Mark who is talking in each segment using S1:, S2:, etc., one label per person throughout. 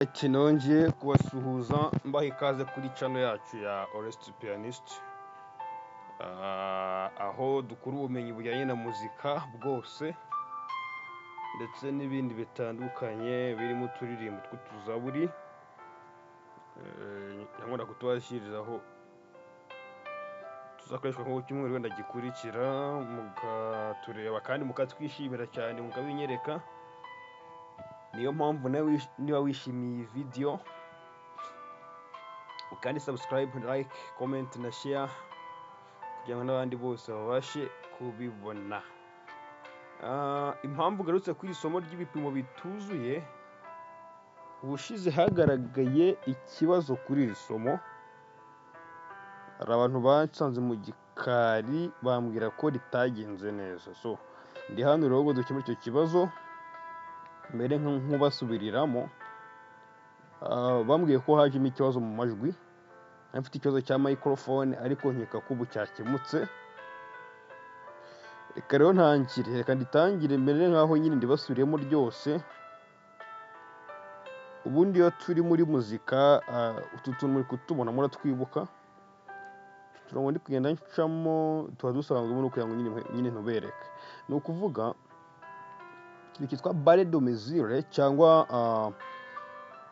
S1: Ati nongeye kubasuhuza, mbaha ikaze kuri channel yacu ya Orest Pianist, aho dukura ubumenyi bujyanye na muzika bwose ndetse n'ibindi bitandukanye birimo uturirimbo tw'utuzaburi nkunda kutubashyiriraho, tuzakoreshwa nko ku cyumweru wenda gikurikira, mukatureba kandi mukatwishimira cyane, mukabinyereka. Niyo mpamvu nawe niba wishimiye iyi video kandi, subscribe, like, comment na share kugira ngo n'abandi bose babashe kubibona. Impamvu ngarutse kuri iri somo ry'ibipimo bituzuye: ubushize hagaragaye ikibazo kuri iri somo. Hari abantu bansanze mu gikari bambwira ko ritagenze neza. So ndi hano rero ngo dukemure icyo kibazo. Mbere nk'ubasubiriramo, bambwiye ko hajemo ikibazo mu majwi. Nari mfite ikibazo cya microphone, ariko nkeka ko ubu cyakemutse. Reka rero ntangire, reka nditangire mbere nkaho nyine ndibasubiriyemo ryose. Ubundi iyo turi muri muzika, utu tuntu muri kutubona, muratwibuka, uturongo ndi kugenda ncamo tuba dusanzwemo no kugira ngo nyine ntubereke. Ni ukuvuga ikintu cyitwa barre de mesure cyangwa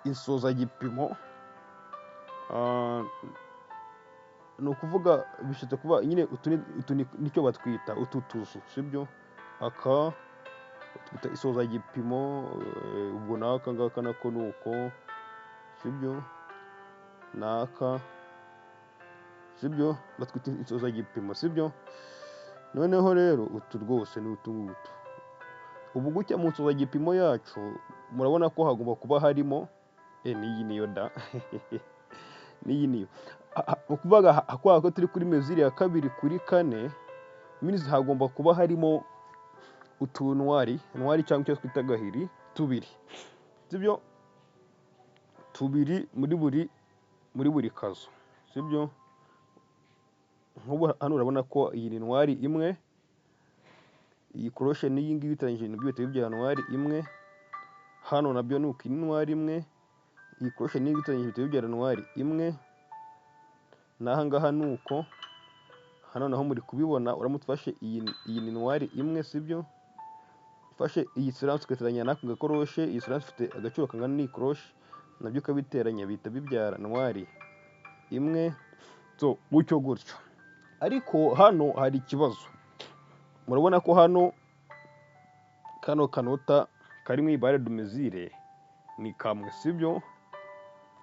S1: insozagipimo. Ni ukuvuga, bishatse kuba nyine utu nicyo batwita utu tuzu, sibyo? Aka twita isozagipimo. Ubwo n'aka ngaka nako ni uko, sibyo? N'aka, sibyo? Batwita insozagipimo, sibyo? Noneho rero utu rwose ni utu ngutu. Ubu gutya mu nsozagipimo yacu murabona ko hagomba kuba harimo n'iyi niyo da, n'iyi niyo. Ni ukuvuga kubera ko turi kuri mesure ya kabiri kuri kane, means hagomba kuba harimo utunwari ntwari cyangwa icyo twita agahiri tubiri, sibyo? Tubiri muri buri kazu, sibyo? Nk'ubu hano urabona ko iyi ni ntwari imwe, iyi croche n'iyi ngiyi bitangije ibintu byose bibyara ntwari imwe. Hano nabyo ni uko, iyi ni ntwari imwe, iyi croche n'iyi bitangije bihita bibyara ntwari imwe. N'aha ngaha ni uko. Hano naho muri kubibona, uramutse ufashe iyi ni ntwari imwe, sibyo? Ufashe iyi silence ugateranya n'aka gacroche, iyi silence ifite agaciro kangana n'iyi croche, nabyo ukabiteranya bihita bibyara ntwari imwe. So gutyo gutyo. Ariko hano hari ikibazo. Murabona ko hano kano kanota kari mu i barre de mesure ni kamwe, sibyo?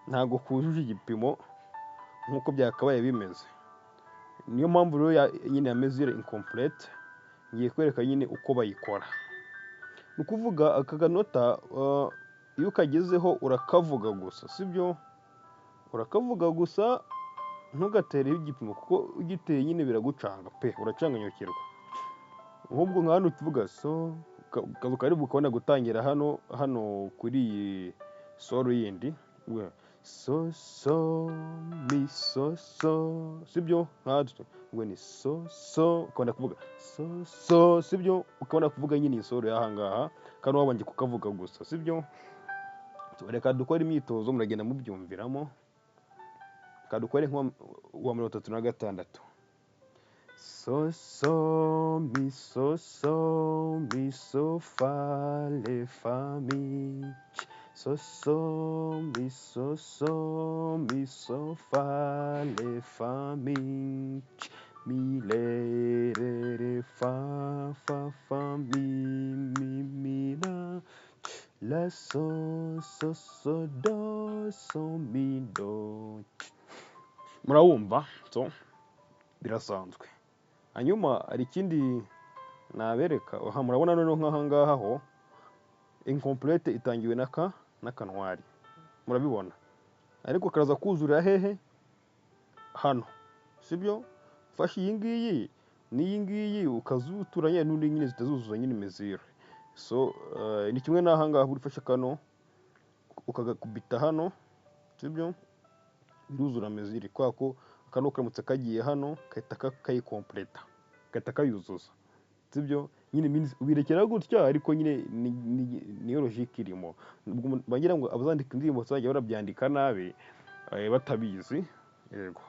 S1: Ntabwo kujuje igipimo nk'uko byakabaye bimeze. Niyo mpamvu rero nyine ya mesure incomplete. Ngiye kwereka nyine uko bayikora. Ni ukuvuga aka kanota, iyo ukagezeho urakavuga gusa, sibyo? Urakavuga gusa, ntugatereho igipimo, kuko ugiteye nyine biragucanga pe, uracanganyukirwa. Nk'ubwo nka hano tuvuga so, ukaza ukaribuka ukabona gutangira hano kuri iyi sol yindi. Uvuga so, so, mi, so, so, sibyo? Nkatwe ubwo ni so, so, ukabona kuvuga so, so, sibyo? Ukabona kuvuga nyine iyi sol y'aha ngaha kandi wabanje kukavuga gusa, sibyo? So, reka dukore imyitozo, muragenda mubyumviramo. Reka dukore nk'uwa 36: so, so, mi, so, so, mi, so, fa, re, fa, mi, so, so, mi, so, so, mi, so, fa, re, fa, mi, mi, re, re, re, fa, fa, fa, mi, mi, mi, la, la, so, so, so, do, so, mi, do. Murawumva? So birasanzwe. Hanyuma hari ikindi nabereka aha. Murabona noneho nk'aha ngaha ho incomplete itangiwe n'aka n'akanwari, murabibona, ariko karaza kuzurira hehe? Hano, sibyo? Ufashe iyi ngiyi n'iyi ngiyi ukazuturanya n'undi nyine zitazuzuza nyine mesure. So ni kimwe n'aha ngaha, ufashe kano ukagakubita hano, sibyo? Biruzura mesure, kubera ko kano karamutse kagiye hano gahita kayicompleta, gahita kayuzuza. Sibyo nyine? Means ubirekera gutya, ariko nyine niyo logique irimo. Ubwo bagira ngo abazandika indirimbo bazajya barabyandika nabi batabizi. Yego,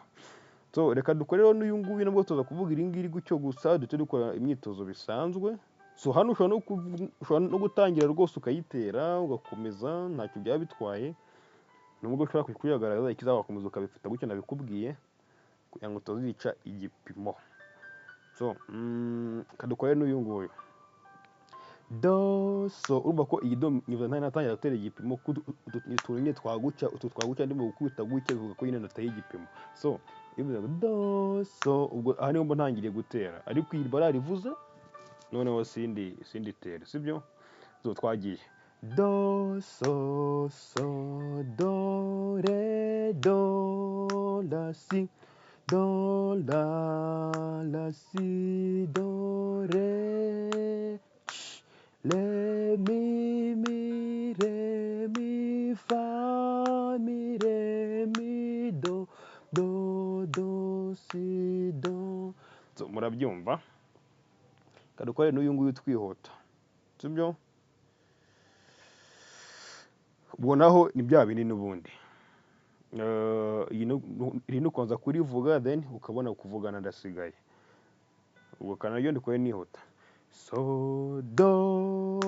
S1: so reka dukore rero n'uyu nguyu. Nabwo tuza kuvuga iri ngiri gutyo gusa, duhite dukora imyitozo bisanzwe. So hano ushobora no gutangira rwose ukayitera ugakomeza, ntacyo byaba bitwaye, nubwo ushobora kuyigaragaza ikizakomeza ukabifata gutyo nabikubwiye, kugira ngo utazica igipimo. So kadukore n'uyu nguyu, do. So urumva ko iyi do niba ntari natangira gutera igipimo, kuko utu ni utuntu nyine twaguca, utu twaguca ndimo gukubita gutya, bivuga ko nyine nateye igipimo. So iyo bivuze ngo do, so ubwo aha niho mba ntangiriye gutera, ariko iyi bararivuze noneho sindi tere, sibyo? So twagiye: do, so, so, do, re, do, la, si, do, la, la, si, do, re, ch, re, mi, mi, re, mi, fa, mi, re, mi, do, do, do, si, do. So murabyumva. Kadukore n'uyu nguyu twihuta, sibyo? Ubwo naho ni bya bindi n'ubundi. Iri ni ukubanza kurivuga, then ukabona kuvugana ndasigaye. Ubwo kanaryo ndikore nihuta: so, do,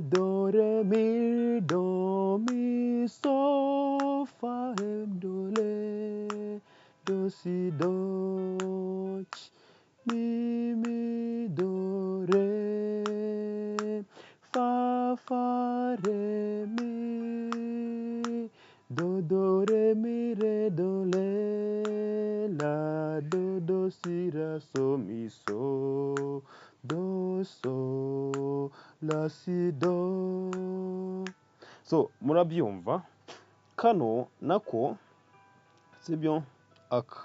S1: do, re, mi, do, mi, so, fa, re, do, re, do, si, do, ch, mi, mi, do, re, fa, fa, re, mi, do, do, re, mi, re, do, re, la, do, do, si, la, so, mi, so, do, so, la, si, do. So murabyumva kano nako, sibyo? Aka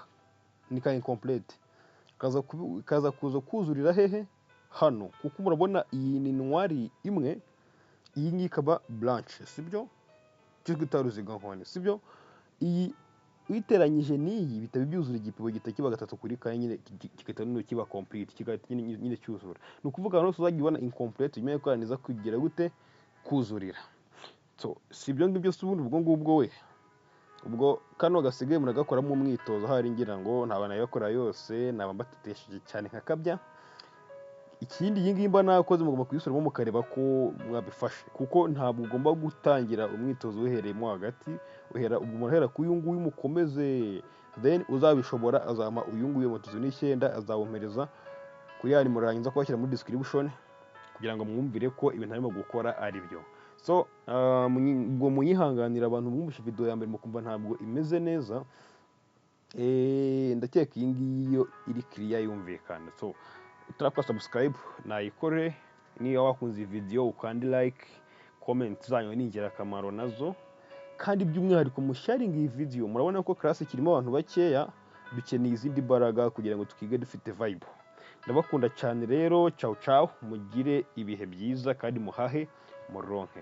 S1: ni ka incomplete, kaza kuza kuzurira hehe? Hano, kuko murabona iyi ni noire imwe, iyi ngiyi ikaba blanche, sibyo? Icyo twita ruzigankoni, sibyo? Iyi uyiteranyije n'iyi bitaba byuzura igipimo, gihita kiba gatatu kuri kane nyine, kigahita noneho kiba complete, kigahita nyine cyuzura. Ni ukuvuga ahantu hose uzajya ubona incomplete, umenye ko niza kugira gute? Kuzurira. So si ibyo ngibyo se ubundi? Ubwo ngubwo we, ubwo kano gasigaye muragakoramo umwitozo. Ahari ngira ngo ntabwo nayakora yose, naba mbatetesheje cyane nkakabya. Ikindi, iyi ngiyi mba nakoze, mugomba kuyisubiramo mukareba ko mwabifashe, kuko ntabwo ugomba gutangira umwitozo uhereyemo hagati. Uhera ubwo murahera ku uyu nguyu mukomeze, then uzabishobora azampa uyu nguyu 39, azawumpereza kuri ya nimero yanjye nza kubashyira muri description, kugira ngo mwumvire ko ibintu arimo gukora ari byo. So ubwo munyihanganira, abantu mwumvishe video ya mbere mukumva ntabwo imeze neza. Ndakeka iyi ngiyi yo iri clear, yumvikana. So utarakora subscribe nayikore. Niba wakunze iyi video ukande like, comment zanyu ni ingirakamaro nazo, kandi by'umwihariko musharinga iyi video. Murabona ko class kirimo abantu bakeya, dukeneye izindi mbaraga kugira ngo twige dufite vibe. Ndabakunda cyane rero. Ciao ciao, mugire ibihe byiza kandi muhahe muronke.